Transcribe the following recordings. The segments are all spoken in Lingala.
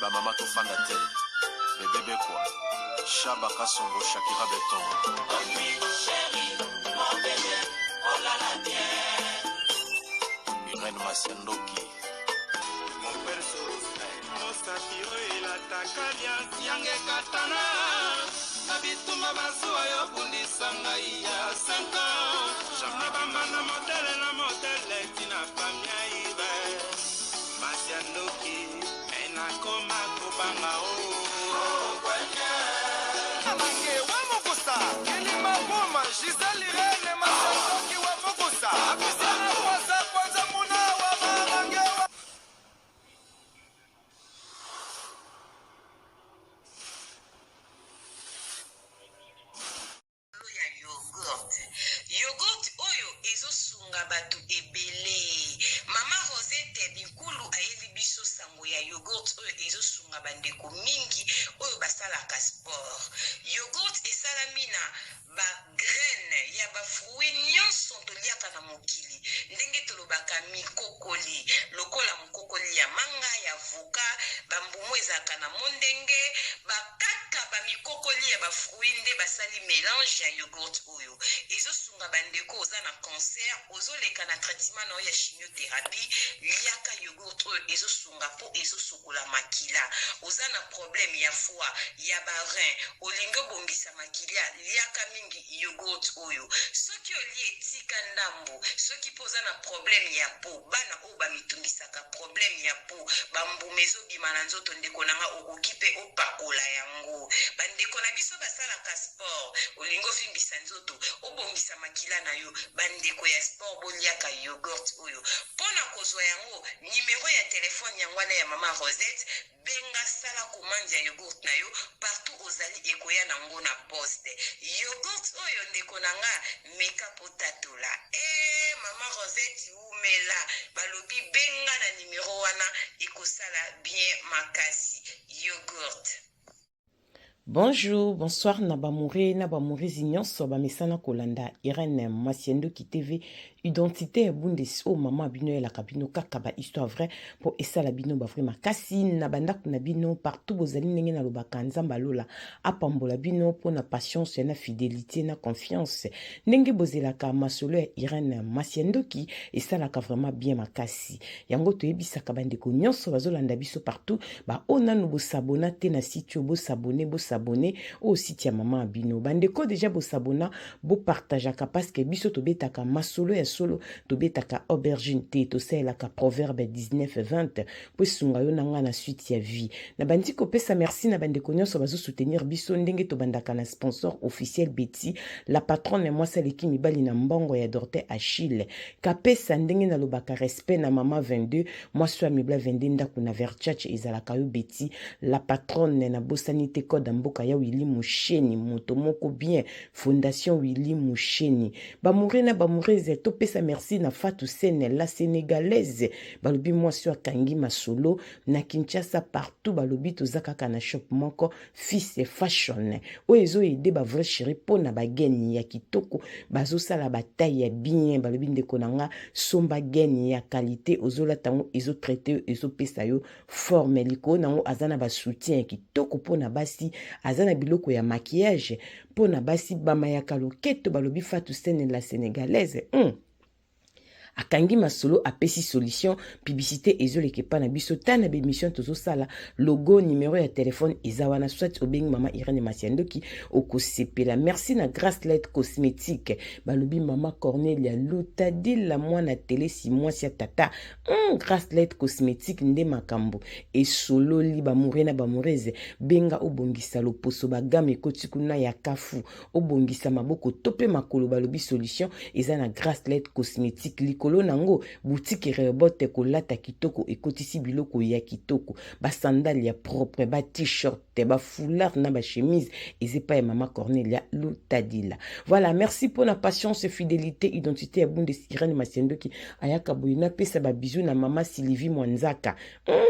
Ba mama tofanda te. Bebe Bekwa, Shaba Kasongo, Shakira Beton. Irène Masiandoki. Mosapi oyo elataka liasi yange ekatana na bitumba bazuwa yo bundisa ngai ya 5 ans na bambanda modele na modele tina famia ibe masi ya ndoki me nakoma kobanga o Mange wa mokusa kilima buma Gisèle Irene Masandoki wa mokusa Apisana kwanza kwanza muna wa mamange wa Likolo ya yoghurt. Yoghurt oyo ezo sunga batu ebele. Mama Rosette Binkulu ayeli biso sango ya yoghurt oyo ezo sunga ba ndeko mingi oyo basalaka sport. Yoghurt esalami na ba graines ya ba fruits nionso toliaka na mokili ndenge tolobaka mikokoli lokola mokokoli ya manga, ya avocat, ba mbuma ezalaka na mondenge, ba kaka ba mikokoli ya ba fruits nde basali melange ya yoghurt oyo. Ezo sunga ba ndeko oza na cancer, ozo leka na traitement na yo ya chimiotherapie, liaka yoghurt oyo ezo sunga po ezo sokola makila. Oza na problème ya foie, ya ba reins, olingi obongisa makilia, liaka mingi yoghurt oyo. Soki olie tika ndambu, soki pe oza na problème ya peau, bana oyo ba mitungisaka problème ya peau ba mbuma ezo bima na nzoto ndeko na nga okoki pe opakola yango ba ndeko na biso basalaka sport olingi ovimbisa nzoto obongisa makila na yo ba ndeko ya sport boliaka yoghurt oyo pona kozwa yango numero ya telephone yango wana ya mama Rosette Benga sala commande ya yogourt na yo partout ozali ekoya na ngo na poste. Yogourt oyo ndeko na nga meka po tatola. Eeh maman Rosette wumela balobi benga na numero wana ekosala bien makasi. Yogourt. Bonjour, bonsoir na bamoure na bamourezi nyonso bamesana kolanda Irène Masiendoki TV identité ya Bundes oyo mama bino elaka bino kaka ba histoire vraie mpo esala bino ba vrai makasi na bandako na bino partout bozali ndenge nalobaka Nzambe alola apambola bino mpo na patience na fidelité na confiance ndenge bozelaka masolo ya Irène Masiendoki esalaka vraiment bien makasi yango toyebisaka bandeko nyonso bazolanda biso partout baoyo nanu bosabona te na site oyo bosabone bosabone oyo site ya mama ya bino bandeko deja bosabona bopartageaka parceke biso tobetaka masolo ya solo tobetaka aubergine te tosalelaka proverbe 19 20 mpo esunga yo na ngai na suite ya vie nabandi kopesa merci na bandeko nyonso bazosoutenir biso ndenge tobandaka na sponsor officiel betty la patronne mwasi aleki mibali na mbongo ya dorte achille Kapesa ndenge nalobaka respect na mama 22 mwasi oyo amibla 22 ndako na verchache ezalaka yo Betty la patronne nabosani te code ya mboka ya Willy Musheni moto moko bien fondation Willy Musheni bamoure na bamourese topesa merci na Fatou Sene la sénégalaise balobi mwasi oyo akangi masolo na Kinshasa partout balobi toza kaka na shop moko fils fashion oyo ezo aide ba vrai chéri mpo na bagene ya kitoko bazosala bataille ya bien balobi ndeko na nga somba gene ya qualité ozolata yango ezotraite yo ezopesa yo forme likolo na yango aza na basoutien ya kitoko mpo na basi aza na biloko ya maquillage mpo na basi bamayaka loketo balobi fatu sene la sénégalaise mm. akangi masolo apesi solution publicité ezoleka epa na biso ta na bemission tozosala logo numero ya telefone eza wana soit obengi mama irene masiandoki okosepela merci na grace light cosmétique balobi mama cornelia lutadila mwana telesi mwasi ya tata mm, grace light cosmétique nde makambo esololi bamoure na bamourese benga obongisa loposo bagame ekoti kuna ya kafu obongisa maboko to mpe makolo balobi solution eza na gracelet cosmétique likolo na yango boutique rehobote kolata kitoko ekotisi biloko ya kitoko basandale ya propre ba t-shirt ba foulard na ba chemise eza epai ya mama cornelia lutadila voilà merci mpo na patience fidélité identité ya bundes irene masiendoki ayaka boye napesa babizu na mama sylvie mwanzaka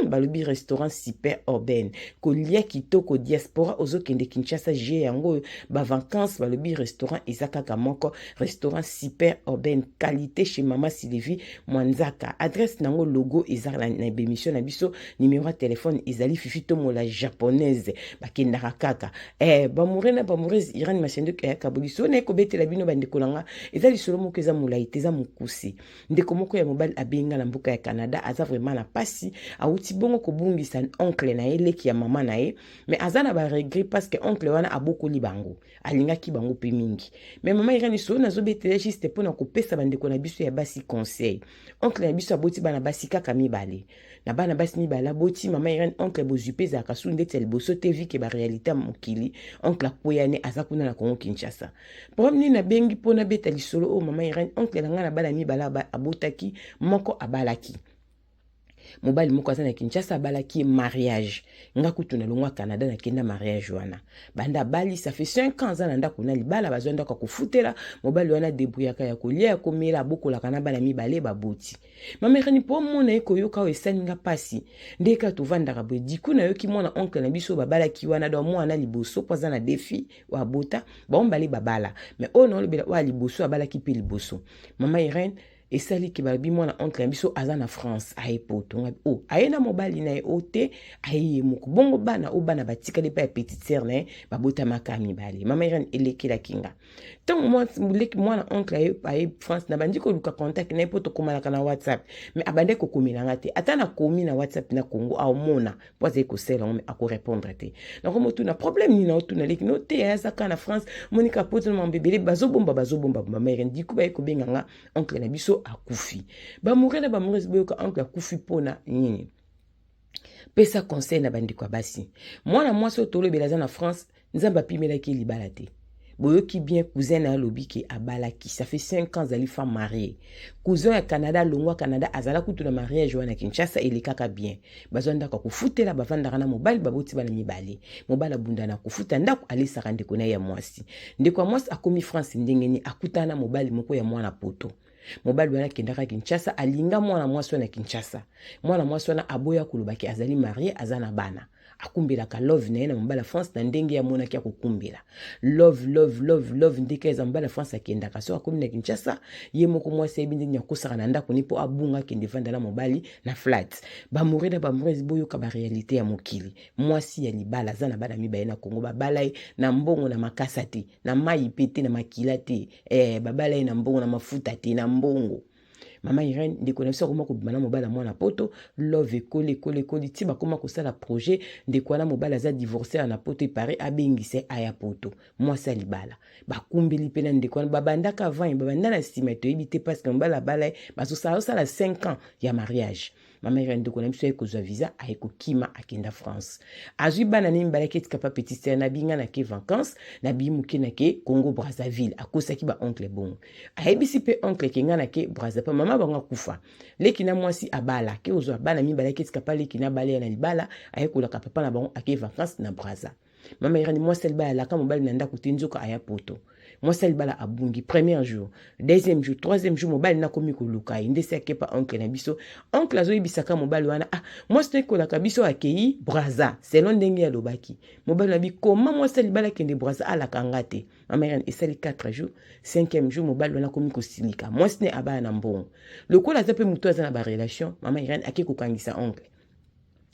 balobi restaurant super urbaine kolia kitoko diaspora ozokende kinshasa je yango oyo ba vacances balobi restaurant eza kaka moko restaurant super urbaine qualité chez mama. Sylvie Mwanzaka. Adresse nango logo eza na, na émission na biso, numéro ya téléphone ezali Fifi Tomola japonaise. Bakendaka kaka. Eh, bamoure na bamourese Irène Mashendoki ayaka boliso na ekobetela bino bandeko na nga. Eza lisolo moko eza molai te, eza mokuse. Ndeko moko ya mobali abenga na mboka ya Canada, aza vraiment na pasi, awuti bongo kobungisa oncle na ye, leki ya mama na ye, mais aza na ba regret parce que oncle wana abokoli bango, alingaki bango pe mingi. Mais mama Irène, lisolo nazobetela juste mpo na kopesa bandeko na biso ya basi conseil. Oncle na biso aboti bana basi kaka mibale. Na bana basi mibale aboti, mama Irène, oncle bozwi mpe ezalaka su ndeti ya liboso te, vu que ba réalité ya mokili, oncle akweya ne aza kuna na Congo Kinshasa. Problème nini nabengi mpo nabeta lisolo oyo, mama Irène, oncle na ngai na bana mibale abotaki, moko abalaki mobali moko aza na Kinshasa, abalaki ye mariage. Nga kutu nalongwa Canada, nakenda mariage wana. Banda abali, ça fait 5 ans aza na ndako na libala, bazwa ndako ya kofutela. Mobali wana débrouillaka ya kolia, ya komela, abokolaka na bana mibale baboti. Mama Irène, mpo omona ye koyoka oyo esali nga mpasi nde kaka tovandaka boye, diku nayoki mwana oncle na biso babalaki wana, donc mwana liboso mpo aza na defi oyo abota bango mibale babala, mais oyo naolobela oyo ya liboso abalaki mpe liboso. Mama Irène, esali ke balobi mwana oncle na biso aza na France, aye poto. Ngabi o aye na mobali na ye o te, aye ye moko. Bongo bana oyo bana batikali epai ya petite sœur na ye, babotamaka mibale. Mama Irène, elekelaki nga ntango mwana oncle aye France, na bandi koluka contact na ye mpo tokomalaka na WhatsApp, mais abandi kokomela nga te. Ata nakomi na WhatsApp na Congo, aomona mpo azali kosala yango, mais akorépondre te. Nakomotuna problème nini, naotuna leki no te, aza kaka na France, monika poto na mambo ebele bazobomba, bazobomba. Mama Irène, diku baye kobenga nga, oncle na biso akufi. Bamoure na bamourese, boyoka, oncle akufi mpona nini? Pesa conseil na bandeko ya basi. Mwana mwasi oyo tolobela aza na France, Nzambe apimelaki ye libala te. Boyoki bien, cousin na ye alobi ke abalaki, ça fait 5 ans azali femme mariée. Cousin ya Canada alongwa Canada, azala kutu na mariage wana Kinshasa, elekaka bien. Bazwa ndako ya kofutela, bavandaka na mobali, baboti bana mibale. Mobali abunda na kofuta ndako, alesaka ndeko na ye ya mwasi. Ndeko ya mwasi akomi France ndenge nini? Akutana na mobali moko ya mwana poto. Mobali wana akendaka Kinshasa, alinga mwana mwasi wana Kinshasa. Mwana mwasi wana aboya kolobaki azali marie, aza na bana. Akumbelaka love na ye na mobali ya France na ndenge amonaki akokumbela love, love, love, love. Ndenge eza, mobali ya France akendaka, soki akomi na Kinshasa, ye moko mwasi ayebi ndenge akosaka na ndako ni mpo abunga, akende vanda na mobali na flat. Bamoure na bamourese, boyoka baréalité ya mokili. Mwasi ya libala aza na bana mibale na Kongo, babala ye na mbongo na makasa te, na mai mpe te, na makila te, babala ye na mbongo na mafuta te, na mbongo. Mama Irène, ndeko na biso akoma kobima na mobali ya mwana poto. Love ekoli, ekoli, ekoli ti bakoma kosala projet. Ndeko wana mobali aza divorce na poto, epare abengisa aya poto. Mwasi ya libala bakumbeli mpe na ndeko wana, babandaka avant, babanda na nsima, toyebi te, parce que mobali abala ye, bazosala osala 5 ans ya mariage. Mama Irène, ndeko na biso aye kozwa visa, aye kokima, akenda France, azwi bana ne mibale, aketika pa petite sœur. Nabinga nake vacance, nabii moke, nake Congo Brazzaville. Akosaki ba oncle bongo, ayebisi mpe oncle ke nga nake Brazza mpe mama bango akufa, leki na mwasi abala, ke kozwa bana mibale, aketika pa leki na bale ya na libala, aye kolaka papa na bango, ake vacance na Brazza. Mama Irène, mwasi ya libala alaka mobali na ndako te, nzoka aya poto. Mwasi ya libala abungi premier jour, deuxième jour, troisième jour, mobali nakomi koluka ye. Ndesi akepa oncle na biso, oncle azoyebisaka mobali wana: ah, mwasi toyekolaka biso akei Braza selon ndenge alobaki. Mobali na bi koma, mwasi ya libala akende Braza, alaka nga te. Mama Irène, esali 4 jours, 5e jour, mobali wana akomi kosilika. Mwasi ne abaya na mbongo, lokola aza mpe motu aza na barelation. Mama Irène, ake kokangisa oncle,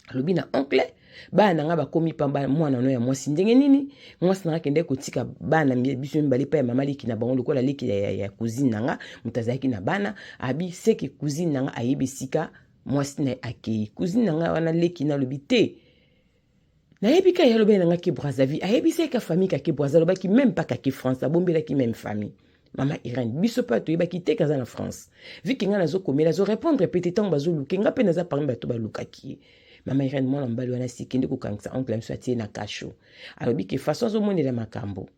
alobi na oncle: bana na nga bakomi pamba, mwana no ya mwasi ndenge nini? Mwasi na nga akende kotika bana biso mibale epai ya mama leki na bango, lokola leki ya cousine na nga moto azalaki na bana. Abi seke cousine na nga ayebi esika mwasi na ye akei. Cousine na nga wana, leki na, alobi te, nayebi ka ye, alobaki na nga ke Brazzaville. Ayebisi ye ka famille kake Brazza, alobaki même pas kake France, abombelaki même famille. Mama Irène, biso mpe toyebaki te kaza na France. Vu que ngai nazokomela, azorépondre pe te ntango bazoluka nga, mpe naza parmi bato balukaki ye. Mama Irène, mwana mobali wana sikende kokangisa oncle na biso, atie na kasho. Alobi ke façon azomonela makambo,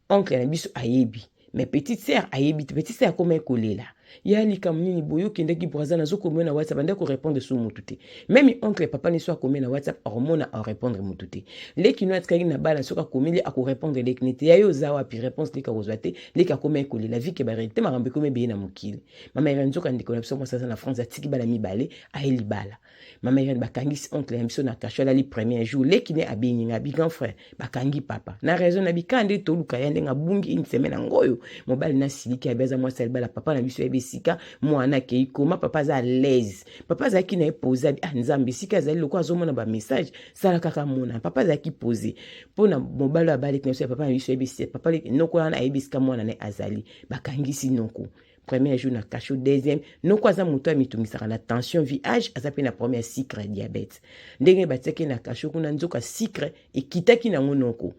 oncle na biso ayebi, mais petite sœur ayebi te. Petite sœur akoma ekolela ya likambo nini boye, okendaki Braza, nazokomela na WhatsApp, ande korépondre so motu te. Même oncle papa ne so akomi na WhatsApp, akomona, arépondre motu te. Leki no atikaki na bana, soki akomeli, akorépondre leki ne te. Ya yo oza wapi? Réponse leki akozwa te. Leki akoma ekolela, vu que baréalité makambo ekomi ebeye na mokili. Mama Irène, nzoka ndeko na biso mwasi aza na France, atiki bana mibale, aye libala. Mama Irène, bakangisi oncle na biso na kasho, alali premier jour. Leki ne abengi nga, abi: grand frère, bakangi papa na raison na bika nde toluka ya ndenge abungi une semaine yango oyo. Mobali nasiliki, abi aza mwasi ya libala, papa na biso ayebi. ayeba esika mwana akei koma. Papa aza à l'aise, papa azalaki na ye pose abi ah Nzambe, esika azali lokola azomona bamessage, sala kaka mona. Papa azalaki pose mpo na mobali oyo abaleki na biso ya papa na biso, ayebisi papa noko wana ayebi esika mwana na ye azali. Bakangisi noko premier jour na cachot, deuxième noko aza moto amitungisaka na tension, vie age, aza mpe na problème ya sucre, ya diabète. Ndenge batiaki na cachot kuna, nzoka sucre ekitaki nango noko.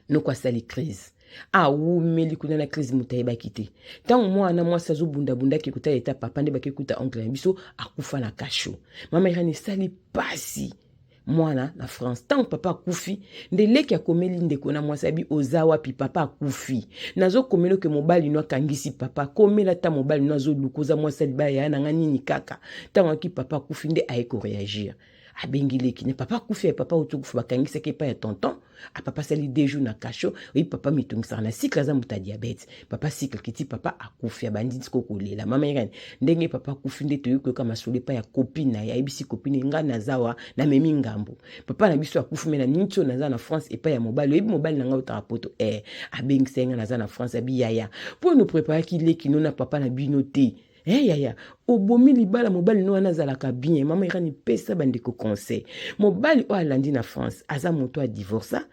Noko asali crise, awumeli kuna na crise, moto ayebaki te. Ntango mwana mwasi azobundabundaki kotala eta papa, nde bake kuta oncle na biso akufa na cachot. Mama Irene, esali pasi. Mwana na France, ntango papa akufi, nde leki akomeli ndeko na mwasi abi: "Oza wapi? Papa akufi, nazokomela oke mobali no akangisi papa, komela ata mobali no azoluka, oza mwasi ya libala yaya nanga nini." Kaka ntango aki papa akufi, nde aye koréagir, abengi leki ne: "Papa akufi." Ya papa auti kufa, bakangisaki epai ya tonton. Apapa asali 2 jours na cachot. Oyi papa mitungisaka na cycle, aza moto ya diabète. Papa cycle kiti, papa akufi, abandi siko kolela. Mama Irene, ndenge papa akufi, nde toyoki koyoka masolo epai ya copine na ye. Ayebisi copine: "Ngai naza wa, namemi ngambo, papa na biso akufi, me na niti oyo naza na France epai ya mobali. Oyebi mobali na ngai otaka Poto, abengisa ye, ngai naza na France." Abi: "Yaya, mpo nopreparaki leki no na papa na bino te? Yaya, obomi libala. Mobali no wana azalaka bien." Mama Irani, pesa bandeko conseil. Mobali oyo alandi na France aza moto adivorsa,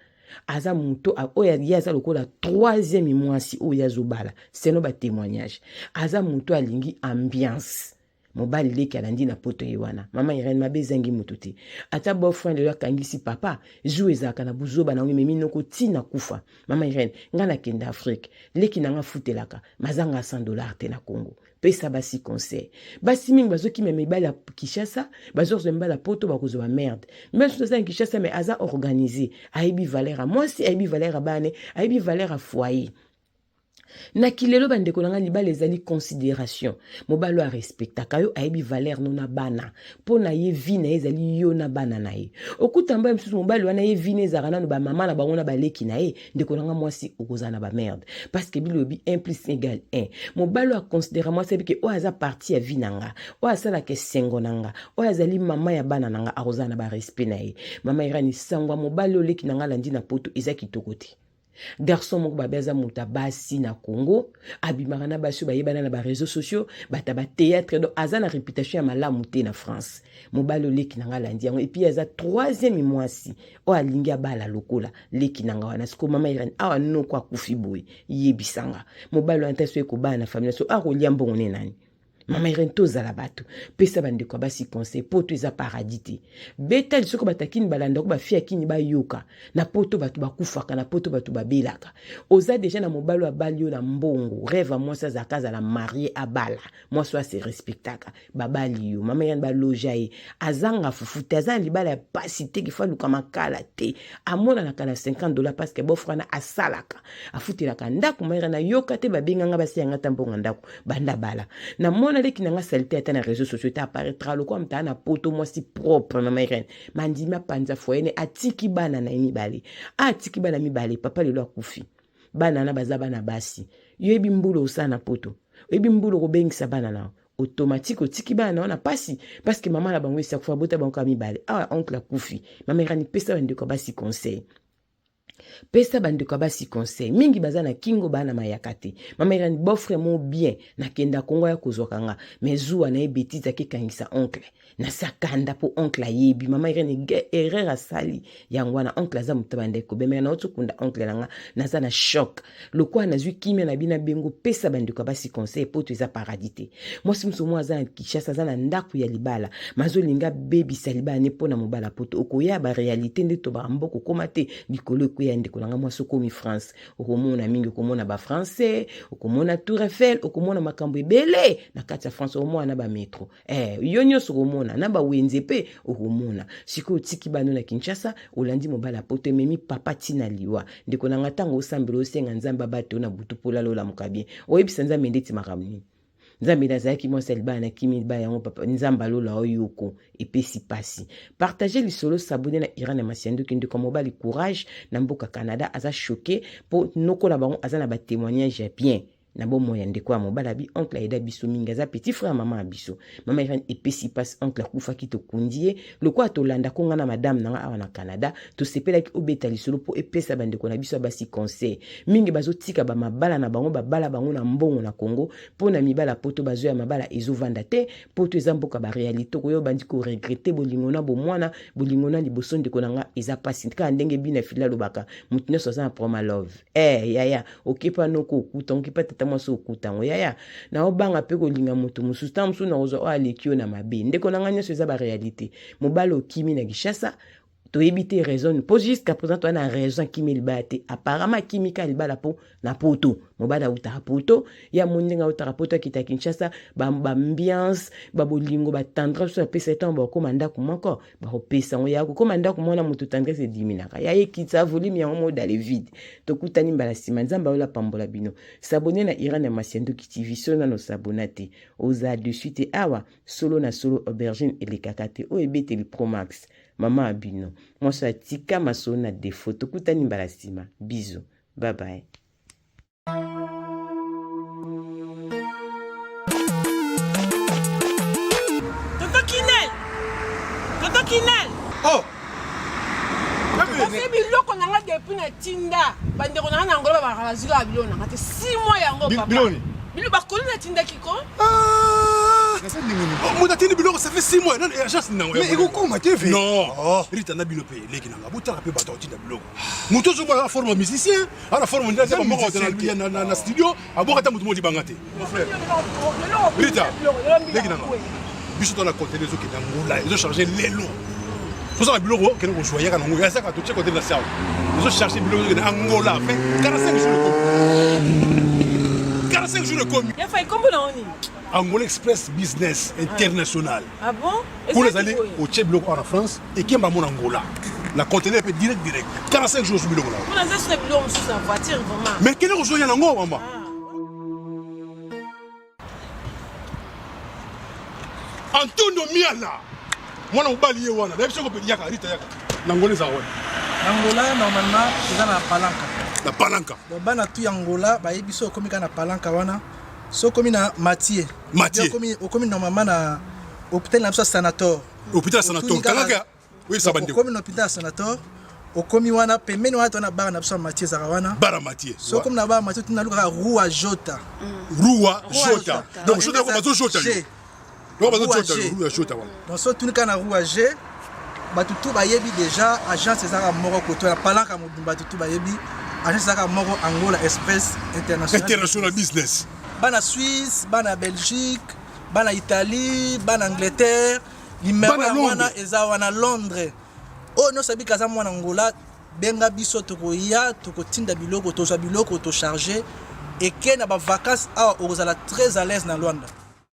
aza moto oyo ye aza lokola troisième mwasi oyo azobala, selon batémoignage. Aza moto alingi ambiance. Mobali leki alandi na Poto ye wana. Mama Irene, mabe ezangi moto te. Ata boyfriend oyo akangisi papa, jour ezalaka na buzoba nango, ememi noko ntina kufa. Mama Irene, ngai nakende Afrique, leki na nga afutelaka, mazanga 100 $ te na Congo. Pesa basi conseil. Basi mingi bazokima mibali ya Kinshasa, bazozwa mibali ya Poto, bakozwa bamerde. Mibali mosusu aza na Kinshasa, mais aza organisé, ayebi valeur ya mwasi, ayebi valeur ya bana, ayebi valeur ya foyer. Na kilelo, bandeko na ngai, libala ezali considération. Mobali oyo arespectaka yo, ayebi valeur no na bana, mpo na ye vie na ye ezali yo na bana na ye. Okuta mobali mosusu, mobali wana ye vie na ezalaka nano bamama na bango na baleki na ye. Ndeko na nga mwasi, okozala na bamerde, parce que bilobi 1 plus 1 égale 1. Mobali oyo aconsidéra mwasi, ayebi ke oyo aza partie ya vie na nga, oyo asalaka esengo na nga, oyo azali mama ya bana na nga, akozala na barespect na ye. Mama Irani, sangwa mobali oyo oleki na nga alandi na Poto eza kitoko te. Garçon moko babe aza moto ya basi na Congo, abimaka na basi oyo bayebana na baréseaux sociaux, bato ya bathéâtre, donc aza na réputation ya malamu te na France. Mobali oleki na nga alandi yango, et puis aza troisième mwasi oyo alingi abala lokola leki na nga wana. Siko mama Irene, awa noko akufi boye, yebisanga, mobali wana ta so ekobala na famille so, akolia mbongo ne nani? Mama Irene, tozala bato, pesa bandeko ya basi conseil. Poto eza paradis te. Beta lisoko, bato akini balandako, bafi akini bayoka. Na Poto bato bakufaka, na Poto bato babelaka. Oza déjà na mobali oyo abali yo na mbongo. Rêve ya mwasi azalaka azala mariée, abala mwasi oyo ase respectaka. Babali yo, mama Irene, baloja ye, azanga fufu te, aza na libala ya pasi te, kifo aluka makala te, amonanaka na 50 $ parce que beau-frère wana asalaka, afutelaka ndako. Mama Irene, ayoka te, babenganga basi yanga ta mbongo ndako banda bala. Namona leki nanga saleté ata na réseau sociaux te, apparaîtra lokola moto aa na Poto, mwasi propre. Mama Irene, mandimi apanza foyer ne, atiki bana na ye mibale, atiki bana mibale. Papa lelo akufi, bana na baza bana basi. Yoyebi mbula osala na Poto, oyebi mbula okobengisa bana na automatique, otiki bana na wana pasi, parce que mama na bango esi akufa, bota bango kaka mibale. Awa oncle akufi. Mama Irani, pesa bandeko ya basi conseil, pesa bandeko ya basi conseil. Mingi baza na kingo, baa na mayaka te. Mama Irani, beau-frère mo bien, nakenda Kongo ya kozwaka nga, mais zuwa na ye betise, akekangisa oncle nasakanda mpo oncle ayebi. Mama Irene, erreur asali yango wana. Oncle aza moto bandeko bemeka na otokunda oncle na nga, naza na choc lokola nazwi kimia na bino. Bengo pesa bandeko ya basi conseil. Poto eza paradis te. Mwasi mosu mo aza na Kinshasa, aza na ndako ya libala, mazolinga bebisa libala ne mpo na mobala Poto. Okoya baréalité nde tobaka mboka, okóma te likolo ekweya. Ndeko na nga mwasi, okomi France, okomona mingi, okomona bafrançais, okomona Tour Eiffel, okomona makambo ebele na kati ya France, okomona na bamétro, yo nyonso okomona na bawenze mpe okomona. Sikoyo otiki bano na Kinshasa, olandi mobali ya Poto, ememi papa ntina liwa. Ndeko na nga, ntango osambela, osenga Nzambe abate yo na butu mpo olala olamuka bien, oyebisa Nzambe ndeti makambo nini? Nzambe, nazalaki mwasi ya libala, nakimi libala yango. Papa Nzambe alola oyoko, epesi pasi. Partage lisolo, s'abonner na Iran ya Masiandoki. Ndeko ya mobali, courage na mboka Canada, aza choqué mpo noko na bango aza na batémoignage ya bien. Na bomoi ya ndeko ya mobali abi oncle ayeda biso mingi, aza petit frère ya mama ya biso. Mama Irene epesi mpasi, oncle akufaki tokundi ye. Lokola tolanda ko nga na madame na nga awa na Canada, tosepelaki obeta lisolo mpo epesa bandeko na biso ya basi conseil. Mingi bazotika ba mabala na bango, babala bango na mbongo na Congo mpo na mibala poto bazoya mabala ezovanda te. Poto eza mboka ba realite, okoya obandi ko regretter bolingo na bomwana, bolingo na liboso ndeko na nga eza mpasi. Kaka ndenge Bina Fila alobaka, moto nyonso aza na problème ya love. Eh yaya, okepa noko okuta, okepa tata mwasi okuta yango yaya. Naobanga mpe kolinga moto mosusu, ntango mosusu nakozwa oyo aleki yo na mabe. Ndeko na ngai, nyonso eza ba realite. Mobali okimi na Kinshasa, toyebi te raison mpo jusqu'à présent toza na raison akimi libala te. Apparemment akimi ka libala mpo na poto, mobali autaka poto, ye amoni ndenge autaka poto akita Kinshasa, baambiance ba babolingo batendresse oyo apesa ye ntango bakokoma ndako moko bakopesa yango ya kokoma ndako mwana moto tendresse ediminaka ya ekitisa volume yango mo dans le vide. Tokutani mbala nsima, Nzambe ayola pambola bino. S'abonner na Irene ya Masiandoki TV soki nano s'abonna te, oza dessus te. Awa solo na solo aubergine elekaka te, oyo ebeteli Promax mama ya bino mwasi atika masolo na defaut. Tokutani mbala nsima, bisous, bye bye. Tonton Kinel! Tonton Kinel! Oh! Kasi biloko na nga depuis na tinda bandeko na nga na Angola babaka bazwi kaka biloko na nga te 6 mois yango papa. Biloko nini? Biloko bakoli natindaki ko. Ah! Moto atindi biloko ça fait 6 mois nani agence nini yango? Mais ekokoma te ve. Non. Rita na bino pe leki na nga botala pe bato akotinda biloko. Moto ozomona na forme ya musicien, ana forme nde aza moko na na na studio, aboka ata moto moko libanga te. Mon frère. Rita, leki na nga. Biso to na conteneur ezokende Angola, ezo charger lelo. Tozala biloko kende kozwa yaka nango, yazaka totie conteneur na sawa. Ezo charger biloko ezokende Angola, fait 45 jours ekomi. 45 jours ekomi. Ya fai kombo na oni? Angola Express Business International. Ah bon? Kuna ezali otie biloko awa na France, ekemba mona Angola. Na conteneur pe direct direct. 45 jours biloko na. Kuna eza suna biloko mosusu na voiture vraiment. Mais kende kozwa ya nango mama. Antonio Miala mwana mobali ye wana nayebi soko yaka Rita yaka na Angola eza wana. Na Angola normalement eza na Palanca. Na Palanca. Donc bana tout ya Angola bayebi so okomi kaka na Palanca wana. So okomi na Mathieu. Mathieu. Okomi okomi normalement na hôpital na biso ya Sanator. Hôpital ya Sanator. Kangaka oyebisa bandeko. Okomi na hôpital ya Sanator. Okomi wana pembeni wana tona bar na biso ya Mathieu ezalaka wana. Bar ya Mathieu. So okomi na bar ya Mathieu tuna lukaka Rua Jota. Rua Jota. Donc Jota yako bazo Jota yo. Donc bazo Jota yo Rua Jota wana. Donc so tuni kaka na Rua G bato tout bayebi déjà agence ezalaka moko koto ya Palanca mobimba bato tout bayebi agence ezalaka moko Angola Express International. International Business. Bana Suisse, bana Belgique, bana Italie, bana Angleterre, numéro ya wana eza wana Londres. Oyo nyonso abika aza mwana Angola, benga biso tokoya, tokotinda biloko, tozwa biloko, tocharge eke na ba vacances awa okozala très à l'aise na Luanda.